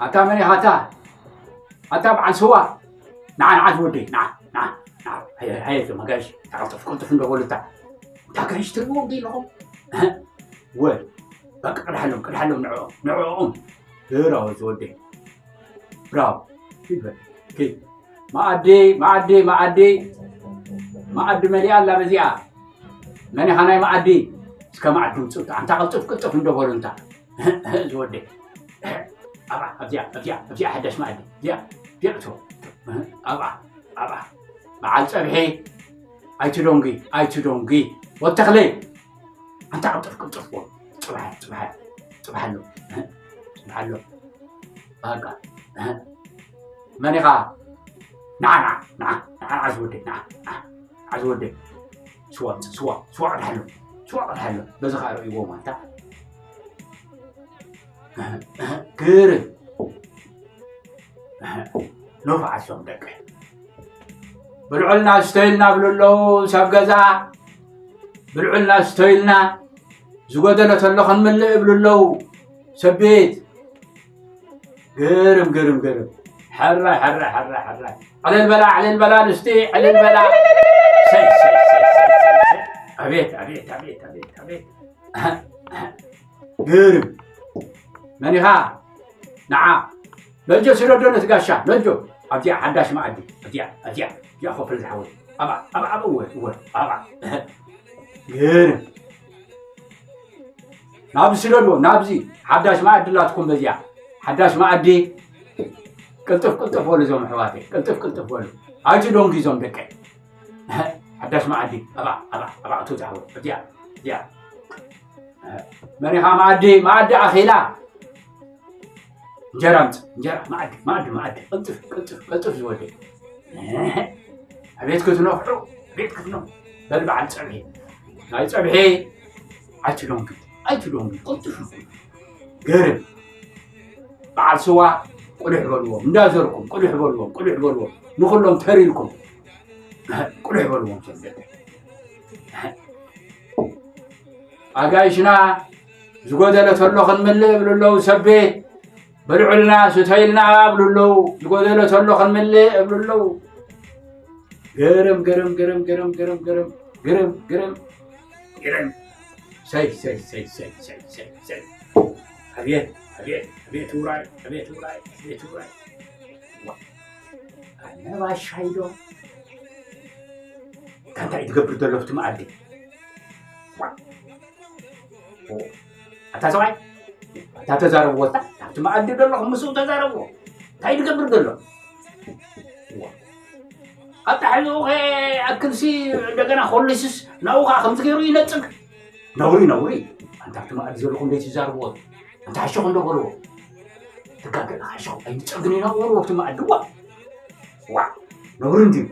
ኣታ መን ኢኻ ኣታ? ኣታ በዓል ስዋ። ንዓ፣ ንዓ ዝወደይ፣ ንዓ፣ ንዓ፣ ንዓ። ሃየ፣ ሃየ፣ እዞም ኣጋይሽ፣ ተቐልጥፍ፣ ቅልጥፍ እንዶ በሉ እታ። እታ ኣጋይሽ ትሪእዎም ዶ ኣለኹም? እህ፣ ወ-፣ በቃ ቅድሓሎም፣ ቅድሓሎም ንዕኦም፣ ንዕኦም። ብራቮ ዝወደይ። ብራቮ። ኪድ በል፣ ኪድ። መኣዲ፣ መኣዲ፣ መኣዲ። መኣዲ መሊኣ ኣላ በዚኣ። መን ኢኻ ናይ መኣዲ? እስከ መኣዲ ምጽእ። ኣንታ ቅልጥፍ፣ ቅልጥፍ እንዶ በሉ እንታ። ዝወደይ። ኣብኣ፣ ኣብዚኣ፣ ኣብዚኣ፣ ኣብዚኣ ሓዳሽ መኣዲ። እዚኣ፣ እዚኣ እቶ። ኣብኣ፣ ኣብኣ። በዓል ጸብሒ። ኣይትደንጉ፣ ኣይትደንጉ። ወተኽለ። ኣንታ ቅልጥፍ፣ ቅልጥፍ በሉ። ጽባሕ፣ ጽባሕ፣ ጽባሕ ኣሎ። ጽባሕ ኣሎ። በቃ። መን ኢኻ? ንዓ፣ ንዓ፣ ንዓ፣ ንዓ፣ ንዓ ዝወደይ፣ ንዓ፣ ንዓ፣ ንዓ ዝወደይ። ስዋ፣ ስዋ፣ ስዋ ቅድሓሎ። ስዋ ቅድሓሎ። በዚ ኸኣ ርእይዎም ኣንታ። ግርም። ንፉዓት ዞም ደቀይ። ብልዑልና ስተዩልና ብሉ ኣለዉ ሰብ ገዛ። ብልዑልና ስተዩልና፣ ዝጎደለ ተሎ ክንምልእ ይብሉ ኣለዉ ሰብ ቤት። ግርም፣ ግርም፣ ግርም። ሕራይ፣ ሕራይ፣ ሕራይ፣ ሕራይ። ዕልል በላ፣ ዕልል በላ፣ ኣንስቲ፣ ዕልል በላ። ሰይ፣ ሰይ፣ ሰይ፣ ሰይ፣ ሰይ፣ ሰይ። ኣቤት፣ ኣቤት፣ ኣቤት፣ ኣቤት፣ ኣቤት። ግርም። መን ኢኻ? ንዓ። ነጆ ስደዶ ነቲ ጋሻ፣ ነጆ። ኣብዚኣ ሓዳሽ መኣዲ። ኣብዚኣ፣ ኣብዚኣ፣ ኣብዚኣ ኮፍ በል ዝሓወይ። ኣብኣ፣ ኣብኣ፣ ኣብኣ፣ እወ፣ እወ፣ ኣብኣ። ግርም። ናብዚ ስደድዎ፣ ናብዚ። ሓዳሽ መኣዲ ኣላትኩም በዚኣ። ሓዳሽ መኣዲ። ቅልጥፍ፣ ቅልጥፍ በሉ እዞም ኣሕዋተይ። ቅልጥፍ፣ ቅልጥፍ በሉ። ኣይትደንጉ እዞም ደቀይ። ሓዳሽ መኣዲ። ኣብኣ፣ ኣብኣ፣ ኣብኣ፣ እቶ ዝሓወይ። ኣብዚኣ፣ ኣብዚኣ። መን ኢኻ መኣዲ? መኣዲ ኣኺላ። እንጀራ ኣምጽእ፣ እንጀራ፣ መኣዲ፣ መኣዲ፣ መኣዲ። ቅልጥፍ፣ ቅልጥፍ፣ ቅልጥፍ ዝወደይ። ኣቤት ክትነፍሑ፣ ኣቤት ክትነፍሑ። በል በዓል ጸብሒ። ናይ ጸብሒ ኣይትደንጉ፣ ኣይትደንጉ። ቅልጥፍ ኢኹም። ገርም። በዓል ስዋ ቁልሕ በልዎም። እንዳዘርኩም ቁልሕ በልዎም፣ ቁልሕ በልዎም። ንኹሎም ተሪርኩም ቁልሕ በልዎም። ሰደደ። ኣጋይሽና ዝጎደለ ተሎ ክንምልእ እብሉ ኣለዉ ሰብ ቤት። ብልዑልና ስተዩልና እብሉ ኣለዉ። ዝጎደለ ተሎ ክንምልእ እብሉ ኣለዉ። ግርም፣ ግርም፣ ግርም፣ ግርም፣ ግርም፣ ግርም፣ ግርም፣ ግርም፣ ግርም። ሰይ፣ ሰይ፣ ሰይ፣ ሰይ፣ ሰይ፣ ሰይ፣ ሰይ። ኣቤት፣ ኣቤት፣ ኣቤት ውራይ፣ ኣቤት ውራይ፣ ኣቤት ውራይ። ዋ፣ ኣነ ባሻይ ዶ? እንታይ ትገብር ዘሎ ኣብቲ መኣዲ? ዋ። ኦ፣ ኣታ ሰብኣይ፣ ኣታ ተዛረብዎ፣ ኣታ ኣብቲ መኣዲ ዘለኹም ምስኡ ተዛረብዎ። እንታይ ትገብር ዘሎ? ዋ። ኣታ ሕዚ ኸ ኣክልሲ እንደገና ኮሊስስ ናብኡ ኸዓ ከምዚ ገይሩ ይነጽግ። ነውሪ፣ ነውሪ። ኣንታ ኣብቲ መኣዲ ዘለኹም ዘይትዛረብዎ። ኣንታ ሓሸኹም ዶ በልዎ። ትጋገ ኢኻ ሓሸኹም። ኣይንጸግን ኢና በልዎ ኣብቲ መኣዲ። ዋ። ዋ። ነውሪ እንድዩ።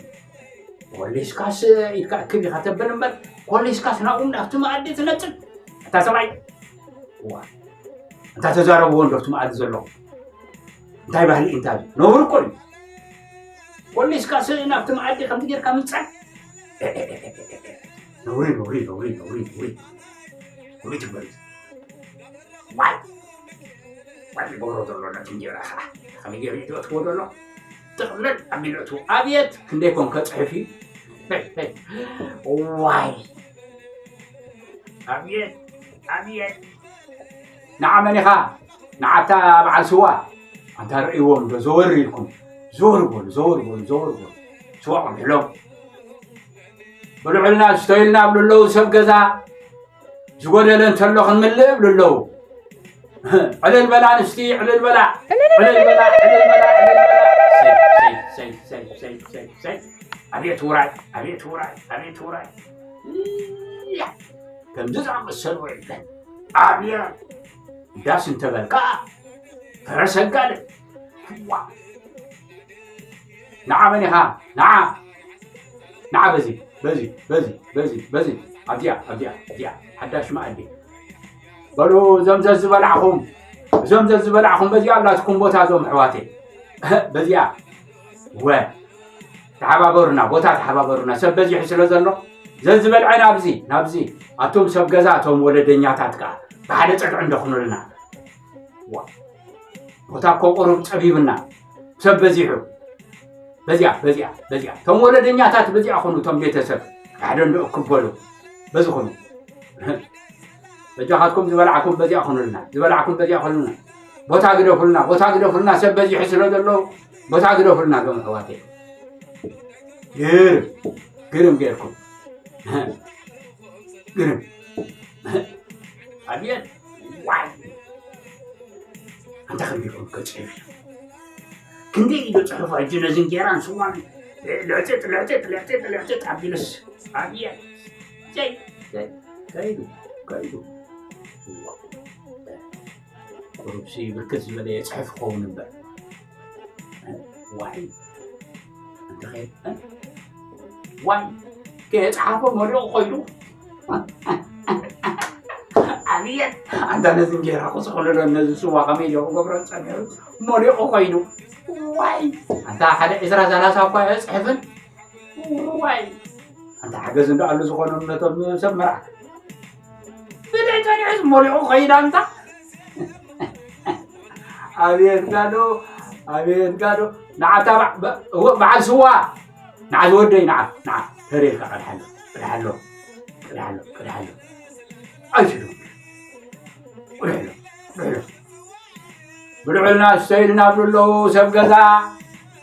ኮሊስካስ ኢልካ እክብ ኢኻ ተብል እምበር፣ ኮሊስካስ ናብኡ ኣብቲ መኣዲ ትነጽግ። ኣታ ሰብኣይ። ዋ። ኣንታ ተዛረብዎ እንዶ ኣብቲ መኣዲ ዘለኹም። እንታይ ባህሊ እዩ እንታይ? ነውሪ እኮ እዩ። ኮሊስካስ ናብቲ መኣዲ ከምዚ ጌርካ ምጻእ። ነውሪ፣ ነውሪ፣ ነውሪ፣ ነውሪ፣ ነውሪ። ነውሪ ትበል። ዋይ፣ ዋይ፣ ዝገብሮ ዘሎ ነቲ እንጀራ ኸዓ። ከመይ ገይሩ እዩ ዘእትዎ ዘሎ? ጥቕልል ኣቢሉ ኣእትዎ። ኣብየት፣ ክንደይ ኮን ከጽሕፍ እዩ? ዋይ። ኣብየት፣ ኣብየት። ንዓ መን ኢኻ? ንዓታ በዓል ስዋ። ኣንታ ርእይዎም ዶ ዘወር ኢልኩም። ዘወር በሉ፣ ዘወር በሉ፣ ዘወር በሉ። ስዋ ቅድሕሎም። ብልዑልና፣ ስተዩልና ብሉ ኣለዉ ሰብ ገዛ። ዝጎደለ እንተሎ ክንምልእ ብሉ ኣለዉ። ዕልል በላ ኣንስቲ፣ ዕልል በላ። ዕልል በላ፣ ዕልል በላ፣ ዕልል በላ። ሰይ፣ ሰይ፣ ሰይ። ኣብየት ውራይ፣ ኣብየት ውራይ፣ ኣብየት ውራይ። እያ፣ ከምዚ ዝኣመሰሉ የለን። ኣብየት ዳስ እንተበልካ ፈረስ ኣጋልብ። ዋ። ንዓ መን ኢኻ? ንዓ። ንዓ በዚ፣ በዚ፣ በዚ፣ በዚ፣ በዚ። ኣብዚኣ፣ ኣብዚኣ፣ ኣብዚኣ። ሓዳሽ መኣዲ። በሉ፣ እዞም ዘዝበላዕኹም፣ እዞም ዘዝበላዕኹም በዚኣ ኣላትኩም ቦታ እዞም ኣሕዋተይ። በዚኣ። ወ። ተሓባበሩና፣ ቦታ ተሓባበሩና። ሰብ በዚሑ ስለ ዘሎ፣ ዘዝበልዐ ናብዚ፣ ናብዚ። ኣቱም ሰብ ገዛ፣ እቶም ወለደኛታት ከኣ ብሓደ ጸግዒ እንደኹኑልና። ዋ። ቦታ እኮ ቁሩብ ጸቢብና፣ ሰብ በዚሑ። በዚኣ በዚኣ በዚኣ እቶም ወለደኛታት በዚኣ ኹኑ፣ እቶም ቤተሰብ ሓደ እንዶ እክበሉ በዚ ኹኑ። በጃኻትኩም ዝበላዕኩም በዚኣ ኹኑልና፣ ዝበላዕኩም በዚኣ ኹኑልና። ቦታ ግደፉልና፣ ቦታ ግደፉልና፣ ሰብ በዚሑ ስለ ዘሎ ቦታ ግደፉልና። ዞም ኣሕዋተይ ግርም ግርም ጌርኩም። ግርም። ኣብየት ዋይ፣ ኣንታ ከመይ ኢልኩም ከጽሕፍ እዩ? ክንደይ ኢሉ ጽሑፍ ሕጂ ነዚ እንጀራን ስዋን ልዕጥጥ ልዕጥጥ ልዕጥጥ ልዕጥጥ ኣቢሉስ ኣብየት። ዘይ ዘይ ከይዱ ከይዱ። ቁሩብሲ ብርክት ዝበለ የጽሕፍ ክኸውን እምበር። ዋይ፣ እንተ ኸይ-፣ ዋይ፣ ከየጽሓፎ መሪቑ ኾይኑ። ኣብየት፣ ኣንታ ነዚ እንጌራ ክስኽልሎ፣ ነዚ ስዋ ከመይ ኢለ ክገብሮ ጸኒሑ፣ መሪቑ ኾይኑ። ዋይ፣ ኣንታ ሓደ ዕስራ ሰላሳ እኳ የጽሕፍን። ዋይ፣ ኣንታ ሓገዝ እንዶ ኣሉ ዝኾኖም ነቶም ሰብ መርዓ። ብደይ ጸኒሑ ዝመሪቑ ኸይድ ኣንታ። ኣብየት ጋዶ፣ ኣብየት ጋዶ። ንዓታ በ-፣ በ-፣ እወ፣ በዓል ስዋ። ንዓ ዝወደይ፣ ንዓ፣ ንዓ። ተሬልካ ቀድሓሎ፣ ቀድሓሎ፣ ቀድሓሎ፣ ቀድሓሎ። ኣይትዱ። ቀድሓሎ፣ ቀድሓሎ። ብልዑልና ስተይልና ብሉ ኣለዉ ሰብ ገዛ።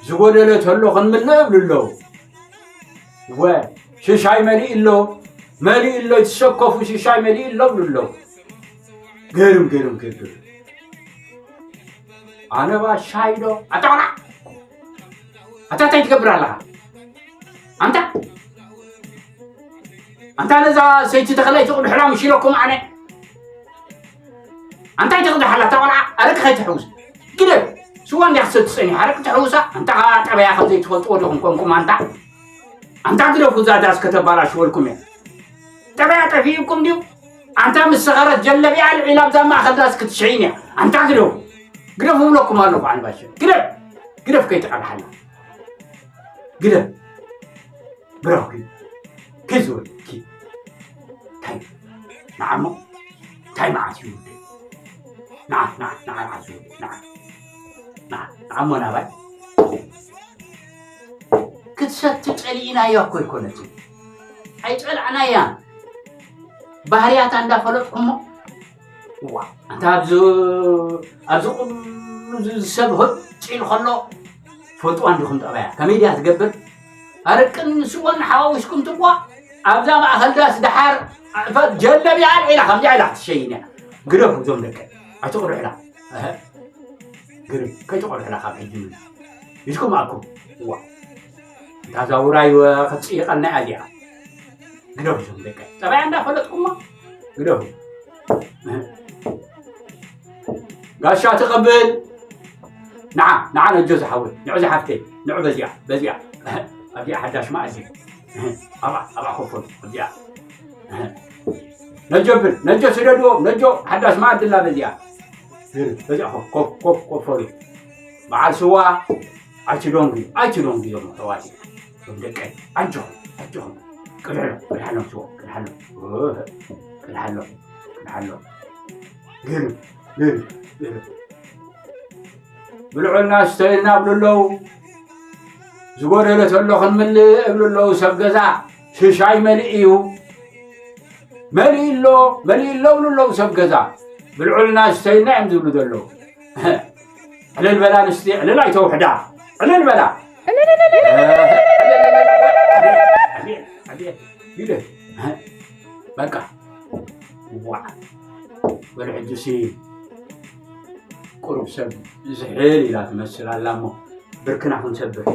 ዝጎደለ ተሎ ክንምልእ ብሉ ኣለዉ። ወ-፣ ሽሻይ መሊእ ኣሎ፣ መሊእ ኣሎ፣ የተሸከፉ ሽሻይ መሊእ ኣሎ ብሉ ኣለዉ። ግርም፣ ግርም፣ ግርም፣ ግርም። ኣነ ባ ሻይ ዶ? ኣታ ቆልዓ! ኣታ እንታይ ትገብር ኣለኻ? ኣንታ! ኣንታ ነዛ ሰይቲ ተኽላይ ትቕድሑላ ምሽ ኢለኩም ኣነ። ኣንታይ ትቕድሓላ እታ ቆልዓ? ኣረቂ ከይትሕውስ። ግደፍ! ስዋ እንድያ ክትሰቲ ጸኒሓ፣ ኣረቂ ትሕውሳ? ኣንታ ኸኣ ጠበያ ከም ዘይትፈልጥዎ ዲኹም ኮንኩም ኣንታ? ኣንታ ግደፉ፣ እዛ ዳስ ከተባላሽወልኩም እያ። ጠበያ ጠፊኡኩም ድዩ? ኣንታ ምስ ሰኸረት ጀለቢያ ኣልዒላ ኣብዛ ማእኸል ዳስ ክትሽይን እያ። ኣንታ ግደፉ። ግደፉ እብለኩም ኣለኹ ኣነ ባሸ። ግደፍ! ግደፍ ከይትቐድሓና። ግደፍ! ግደፍ ኪድ! ኪድ ዝበል ኪድ! እንታይ? ንዓ እሞ እንታይ መዓት እዩ ወደይ? ንዓ፣ ንዓ፣ ንዓ፣ ንዓ ዝበል፣ ንዓ። ንዓ፣ ንዓ እሞ ናባይ። ክትሰቲ ጸሊእናያ እኮ ኣይኮነትን። ኣይጸላእናያን። ባህርያታ እንዳፈለጥኩሞ፣ እዋ፣ ኣንታ ኣብዚ፣ ኣብዚ ቁሉ እዚ ሰብ ህጭ ኢሉ ከሎ፣ ፈልጥዋ እንዲኹም ጠባያ። ከመይ ድያ ትገብር? ኣረቅን ስወን ሓዋዊስኩም ትብዋ፣ ኣብዛ ማእኸል ዳስ ደሓር፣ ጀለቢያ ኣልዒላ፣ ከምዚኣ ኢላ ክትሸይን እያ። ግደፉ እዞም ደቀ። ኣይትቕድሑላ። እህ። ግርም፣ ከይትቖርሑላ ካብ ሕጂ ውን። ኢድኩም ኣኩም። እዋ። እታ ዛውራይ ወ-፣ ክትጽይቐልና እያ እዚኣ። ግደፉ እዞም ደቀ። ጠባያ እንዳፈለጥኩሞ፣ ግደፉ። ጋሻ ትቕብል። ንዓ፣ ንዓ ነጆ ዝሓወይ፣ ንዑ ዝሓፍተይ፣ ንዑ በዚኣ፣ በዚኣ። ኣብዚኣ ሓዳሽ መኣዲ። ኣብኣ፣ ኣብኣ ኮፍ በሉ፣ ኣብዚኣ። ነጆ ብል፣ ነጆ ስደድዎ፣ ነጆ ሓዳሽ መኣዲ ኣላ በዚኣ። በዚኣ ኮፍ፣ ኮፍ፣ ኮፍ፣ ኮፍ በሉ። በዓል ስዋ፣ ኣይትደንጉዩ፣ ኣይትደንጉዩ እዞም ኣሕዋት። እዞም ደቀይ፣ ኣጆኹም፣ ኣጆኹም። ቅድሕሎም፣ ቅድሓሎም ስዋ፣ ቅድሓሎም። ቅድሓሎም፣ ቅድሓሎም። ግርም፣ ግርም፣ ግርም። ብልዑልና ስተዩልና ብሉ ኣለዉ። ዝጎደለ ተሎ ክንምልእ እብሉ ኣለዉ ሰብ ገዛ። ሽሻይ መሊእ እዩ። መሊእ ኣሎ፣ መሊእ ኣሎ እብሉ ኣለዉ ሰብ ገዛ። ብልዑልና ስተዩልና እዮም ዝብሉ ዘለዉ። ዕልል በላ ኣንስቲ፣ ዕልል ኣይተውሕዳ። ዕልል በላ። ኣቤት፣ ኣቤት፣ ኣቤት። ይለ። በቃ። ዋዕ። በሉ ሕጂሲ ቁሩብ ሰብ ዝሕል ኢላ ትመስል ኣላ እሞ ብርክና ክንሰብሕ።